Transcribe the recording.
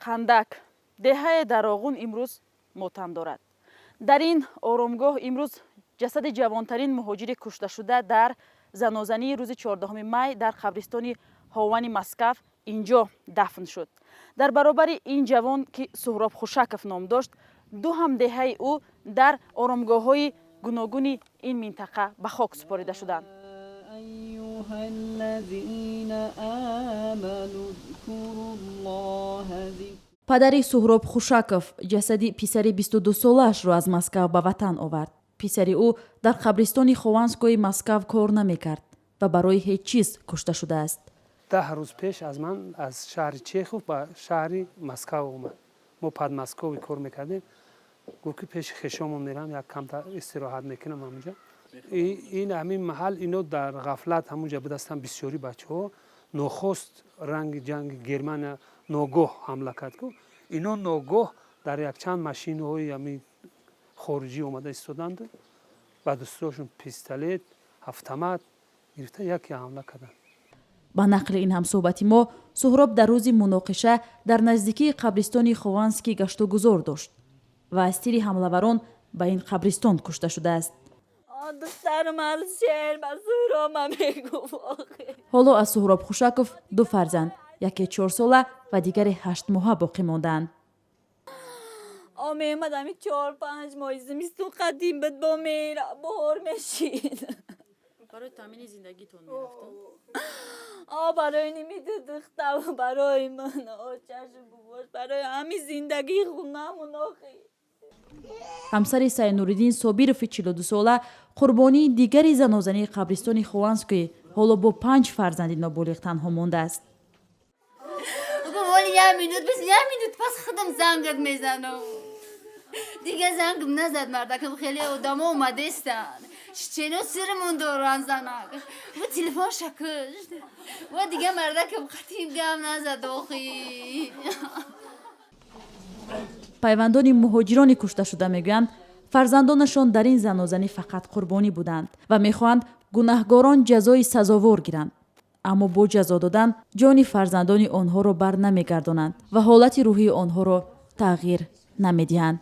Қандак, деҳае дар Роғун, имрӯз мотам дорад. Дар ин оромгоҳ имрӯз ҷасади ҷавонтарин муҳоҷири кушташуда дар занозании рӯзи 14 май дар қабристони Ҳовани Москав инҷо дафн шуд. Дар баробари ин ҷавон, ки Суҳроб Хушаков ном дошт, ду ҳамдеҳаи ӯ дар оромгоҳҳои гуногуни ин минтақа ба хок супорида шуданд. أيها الذين آمنوا اذكروا الله ذكرا Падари Суҳроб Хушаков ҷасади писари 22-солаашро аз Москав ба ватан овард. Писари ӯ дар қабристони Хованскои Москав кор намекард ва барои ҳеҷ чиз кушта шудааст. 10 рӯз пеш аз ман аз шаҳри Чехов ба шаҳри Москав омад. Мо Подмосковье кор мекардем. Гуфт, ки пеши хешомон мерам, як камтар истироҳат мекунам ҳамунҷа. Ин ҳамин маҳал ино дар ғафлат ҳамунҷа будастанд. Бисёри бачаҳо нохост ранги ҷанги Германия ногоҳ ҳамла кард ку ино ногоҳ дар якчанд машинаҳои ҳамин хориҷӣ омада истоданд, ба дастошон пистолет, автомат гирифта, яке ҳамла карданд. Ба нақли ин ҳамсӯҳбати мо, Суҳроб дар рӯзи муноқиша дар наздикии қабристони Хованский гаштугузор дошт ва аз тири ҳамлаварон ба ин қабристон кушта шудааст. Духтарам аз шер ба Суҳроба мегуфт охир. Ҳоло аз Суҳроб Хушаков ду фарзанд, яке 4-сола ва дигаре 8-моҳа, боқӣ мондаанд. О, меомад, ами 4-5 моҳи зимистон қадим буд, бо мера баҳор мешид. Барои таъмини зиндагитон мерафтанд? О, барои нимиду духтар, барои ман, очашу бубош, барои ҳами зиндагии хунамун охир. Ҳамсари Сайнуриддин Собирови 42-сола, қурбонии дигари занозании қабристони Хованский, ҳоло бо панҷ фарзанди ноболиғ танҳо мондааст. Вали як минут бис, як минут пас худам зангат мезанам. Дига зангам назад. Мардакам хеле одамо омадестанд, чено сирмон доран занак ва телефон шакушт ва дига мардакам қатим гам назад охи. Пайвандони муҳоҷирони кушташуда мегӯянд, фарзандонашон дар ин занозанӣ фақат қурбонӣ буданд ва мехоҳанд гунаҳгорон ҷазои сазовор гиранд, аммо бо ҷазо додан ҷони фарзандони онҳоро бар намегардонанд ва ҳолати рӯҳии онҳоро тағйир намедиҳанд.